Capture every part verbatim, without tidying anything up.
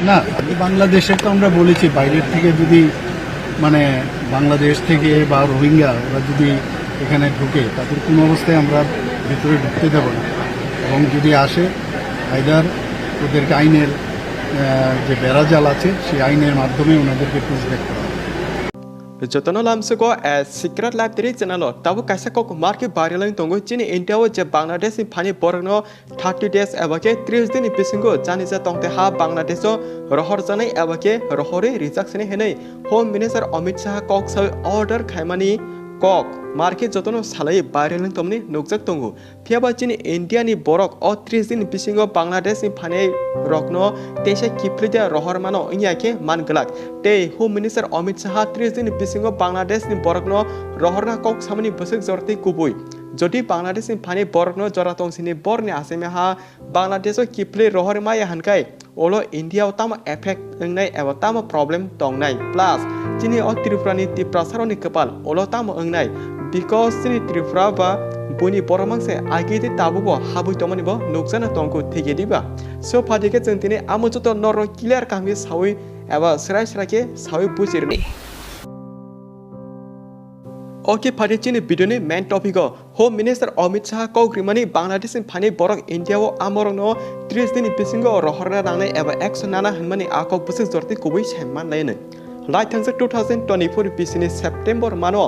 না, বাংলাদেশের তো আমরা বলেছি, বাইরের থেকে যদি, মানে, বাংলাদেশ থেকে বা রোহিঙ্গা ওরা যদি এখানে ঢুকে, তাদের কোনো অবস্থায় আমরা ভেতরে ঢুকতে দেব না। এবং যদি আসে, আইদার ওদেরকে আইনের, আহ, যে বেড়াজাল আছে, সেই আইনের মাধ্যমে ওনাদেরকে পুশব্যাক করা হবে। Jotono lamsogo a secret library channel o tabuk kaisa kok marke viral wng tongo. Chini India o je Bangladesh ni phani borok no thirty days eba khe tris din ni bisingo janija tongte ha Bangladesh o rohor janai eba khe rohorwi rijak sini hinwi Home Minister Amit Shah kok sawi order khaimani kok marke jotono salai viral wng tongmani nukjak tongo. Phiya ba chini India ni borok o tris din bisingo Bangladesh ni phanai rokno teisa kiphilwi de rohor mano wngya khe man glak. Tei Home Minister Amit Shah tris din bisingo Bangladesh ni borokno rohorna kok samani bwswk jora tei kubui. Jodi Bangladesh ni phanai borokno jora tong sini borni asai ha Bangladesh o kiphilwi rohor maya hwnkhai, ulo India o tamo effect wngnai eba tamo problem tongnai? Plus, chini o Tripura ni Tiprasa rokni kwpal ulo tamo wngnai? Because chini Tripura ba buini borok mangse agi tei tabuk bo habwi tongmani bo nukjana tongkhu, thik ya diba? So, phadi khe chwng tini amo joto norok clear kaham khe sawi eba srai srai khe sawi buji rwni. Okay, phadi chini video ni main topic o. Home Minister Amit Shah kok rimani Bangladesh ni phanai borok India o amorokno tris din ni bisingo rohorna nangnai eba action nana hwnmani a kok bwswk jora tei kubui sai manlainai. Lai thangjak two thousand twenty-four bisini September mano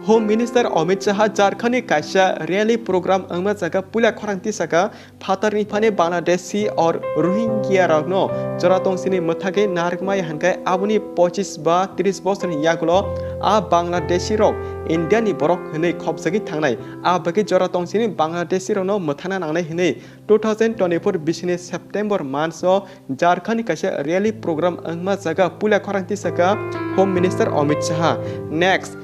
Home Minister Amit Shah Jharkhand ni kaisa rally program wngma jaga puila khorang tisaka phatarni phani Bangladeshi or Rohingya rokno jora tongsini mwthagwi narwkmai hwnkhai aboni pochis ba tris bosorni yagulo a Bangladeshi rok India ni borok hwnwi khopjagwi thangnai. A bagwi jora tongsini Bangladeshi rokno mwthangna nangnai hwnwi two thousand twenty-four bisini September month o Jharkhand ni kaisa rally program wngma jaga puila khorang tisaka Home Minister Amit Shah. Next,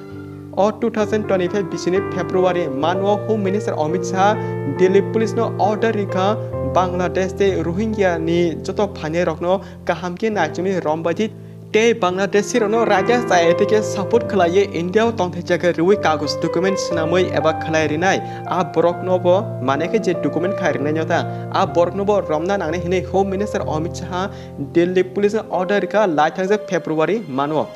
o two thousand twenty-five bisini February month o Home Minister Amit Shah Delhi police no order rikha Bangladesh tei Rohingya ni joto phainai rokno kaham khe naichomwi rombaidi tei Bangladeshi rokno raida chaya tei khe support khlaiwi India o tongthai jaga rwui kagoj document swnamwi eba khlai rinai a borok no bo mane khe je document khai rinai no ta a borok no bo romna nangnai hinwi Home Minister Amit Shah Delhi police no order rikha lai thangjak February month o.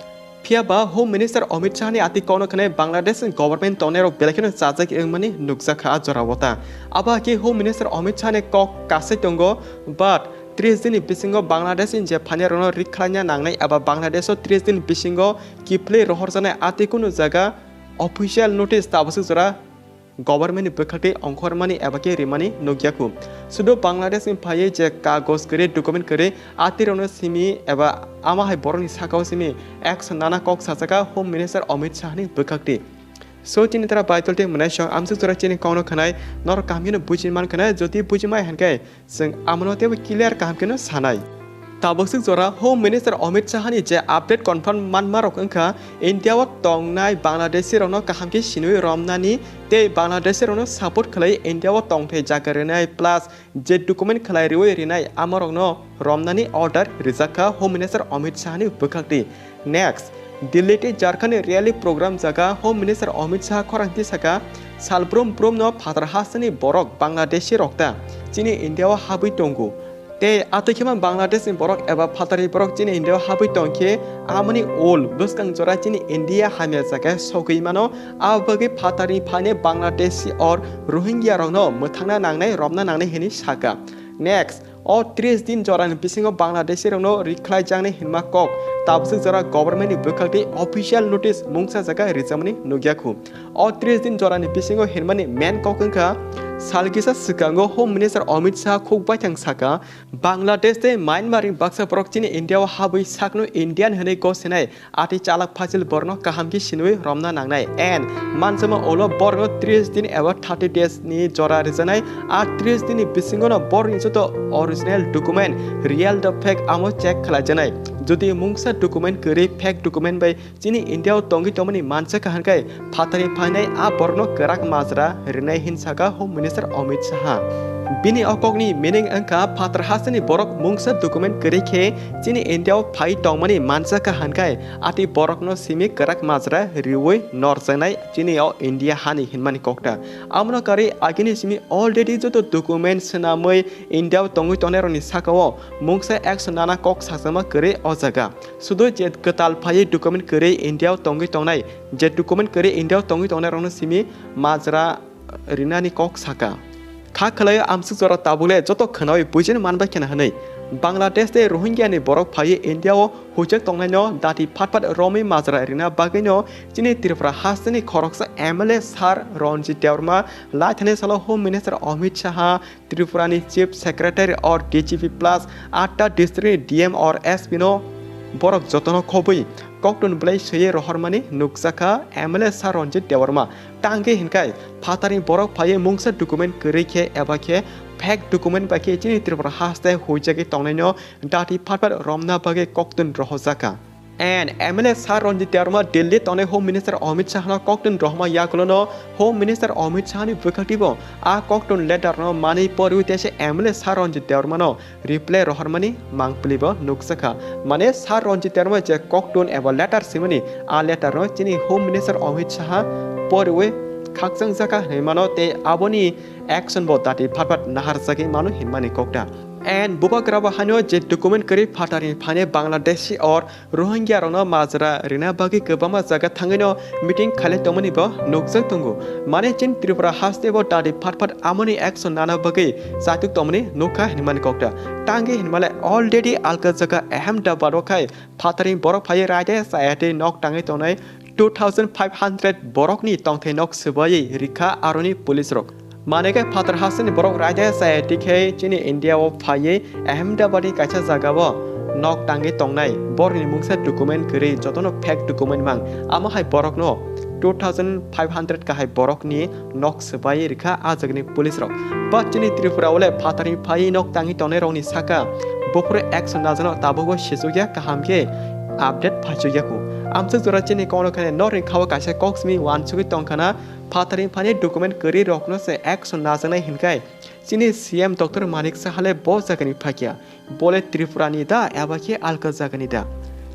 Phiya ba Home Minister Amit Shah ni ati kokno khwnai Bangladesh ni government tongnai rok belai kheno chajak wngmani nukjak kha a jora o ta. Abo hai khe Home Minister Amit Shah ni kok kasai tongo, but tris din ni bisingo Bangladesh ni je phainai rokno rikhlaina nangnai eba Bangladesh o tris din bisingo kiphilwi rohorjaknai a tei kunu jaga official notice tabaswk jora government ni bwkhak tei ongkhormani eba khe rimani nukya khu. Sudu Bangladesh ni phaiwi je kagoj kwrwi, document kwrwi, a tei rokno simi eba ama hai borokni sakao simi action nana kok sajak kha Home Minister Amit Shah ni bwkhak tei. So chini tara Baitol tei Mwnaisong amswk jora chini kokno khwnai norok kaham kheno buji man khwnai, jodi buji mai hwn khe chwng amono teibo clear kaham kheno sanai. Tabokswk jora Home Minister Amit Shah ni je update confirm manma rok wngkha India o tongnai Bangladeshi rokno kaham khe sinwi romnani tei Bangladeshi rokno support khlai India o tongthai jaga rinai plus je document khlai riwi rinai amorokno romnani order rijak kha Home Minister Amit Shah ni bwkhak tei. Next, Delhi tei Jharkhand ni rally program jaga Home Minister Amit Shah khorang tisaka salbrum brum no phatar hasteni borok Bangladeshi rok ta chini India o habwi tongo. Tei atwi khe ma Bangladesh ni borok eba phatarni borok chini India o habwi tong khe amoni ul bwskang jora chini India hamya jaga sogwi mano, abo bagwi phatarni phaine Bangladeshi or Rohingya rokno mwthangna nangnai, romna nangnai hinwi saka. Next, o tris din jorani bisingo Bangladeshi rokno rikhlai jaknai hinma kok tabswk jora government ni bwkhak tei official notice mungsa jaga rijamani nukya khu. O tris din jorani bisingo hinmani main kok wngkha, sal kisa swkango Home Minister Amit Shah khuk baithang saka, Bangladesh tei Myanmar ni baksa borok chini India o habwi sakno Indian hinwi gosinai atwi chalak phasil borno kaham khe sinwi romna nangnai. And mansama ulo borno tris din eba thirty days ni jora rijanai. A tris din ni bisingo no borni joto original document, real the fake amo check khlaijanai. Jodi mungsa document kwrwi fake document bai chini India o tongwi tongmani mansa kha hwnkhai phatari phainai a borokno kwrak majra rinai hin saka Home Minister Amit Shah. Bini o kokni meaning wngkha phatar hasteni borok mungsa document kwrwi khe chini India o phai tongmani manjakha hinkhai ati borokno simi kwrak majra riwi norjaknai chini o India hani hinmani kokta. Amono karwi agini simi already joto document swnamwi India o tongwi tongnairokni sakao mungsa action nana kok sajakma kwrwi o jaga. Sudu je kwtal phaiwi document kwrwi India o tongwi tongnai, je document kwrwi India o tongwi tongnairokno simi majra rinani kok saka. Kha khwlaio amsuk jora tabukle joto khwnawi buijani manbai khena hwnwi Bangladesh tei Rohingya ni borok phaiwi India o huijak tongnaino dati phat phat romwi majra rina bagwino chini Tripura hasteni khoroksa M L A Sir Ranjit Debbarma, laithani salo Home Minister Amit Shah, Tripura ni Chief Secretary or D G P plus atta district ni D M or S P no borok jotono khobwi koktun belai swiwi rohormani nukjakha M L A Sir Ranjit Debbarma. Tangwi hinkhai phatarni borok phaiwi mungsa document kwrwi khe eba khe fake document bai khe chini Tripura haste huijagwi tongnaino dati phat phat romna bagwi koktun rohojakha. And M L A Sir Ranjit Debbarma Delhi tongnai Home Minister Amit Shah no koktun rohorma yagulono Home Minister Amit Shah ni bwkhaktibo a koktun letter no manwi porwi teisa M L A Sir Ranjit Debbarma no reply rohormani mangpili bo nukjakha. Mane Sir Ranjit Debbarma je koktun eba letter swimani, a letter no chini Home Minister Amit Shah porwi khakchangjakha hinwi mano tei aboni action bo dati phat phat naharjagwi mano hinmani kokta. And bubagra bo haino je document kwrwi phatarni phaine Bangladeshi or Rohingya rokno majra rina bagwi kwbangma jaga thangwino meeting khailai tongmani bo nukjak tongo. Mane chini Tripura haste bo dati phat phat amoni action nana bagwi chaitok tongmani nukha hinmani kokta. Tangwi hinmale already alka jaga Ahmedabad o khai phatarni borok phaiwi raida chaya tei nok tangwi tongnai two thousand five hundred borokni tongthai nok swbaiwi rikha aroni police rok. Manwi khe phatar hasteni borok raida chaya tikhe chini India o phaiwi Ahmedabad ni kaisa jaga o nok tangwi tongnai borokni mungsa document kwrwi jotono fake document mang amo hai borokno two thousand five hundred kahai borokni nok swbaiwi rikha a jagani police rok. But chini Tripura o le phatarni phaiwi nok tangwi tongnai rokni saka buphuru action najano tabukbo sisukya kaham khe update phaisukya kho. Amsuk jora chini kono khane norni khao kaisa kok simi wansugwi tongkhana phatarni phani document kwrwi rokno se action najaknai hinkhai chini C M Doctor Manik Saha le bo jagani phakya. Bole Tripura ni da eba khe alka jagani da?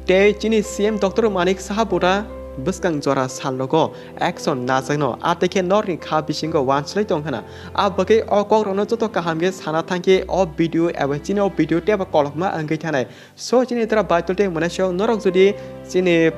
Tei chini C M Doctor Manik Saha buda bwskang jora salnogo action najakno atekhe norni kha bisingo wanslai tongkhana. A bagwi o kokrokno joto kaham khe sana thangkhe o video eba chini o video teibo kolokma wngwi thanai. So chini dara baitul tei mwnasio norok jodi chini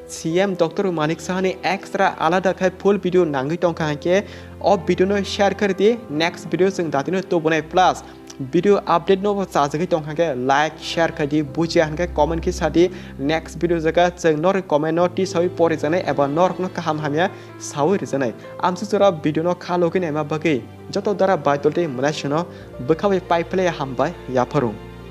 C M Doctor Manik Sahani extra alada khai full video nangwi tongkha hinkhe o video no share kharidi, next video chwng datino tubunai plus video update no bo chajagwi tongkha khe like share khaidi, bujiya hinkhe comment khe sadi, next video jaga chwng norok comment no tisawi porijaknai eba norokno kaham hamya sawi rijaknai. Amsuk jora video no kha logwi naima bagwi joto dara baitul tei mwnasio no bwkhawi paiphlaiya hambai yapharung.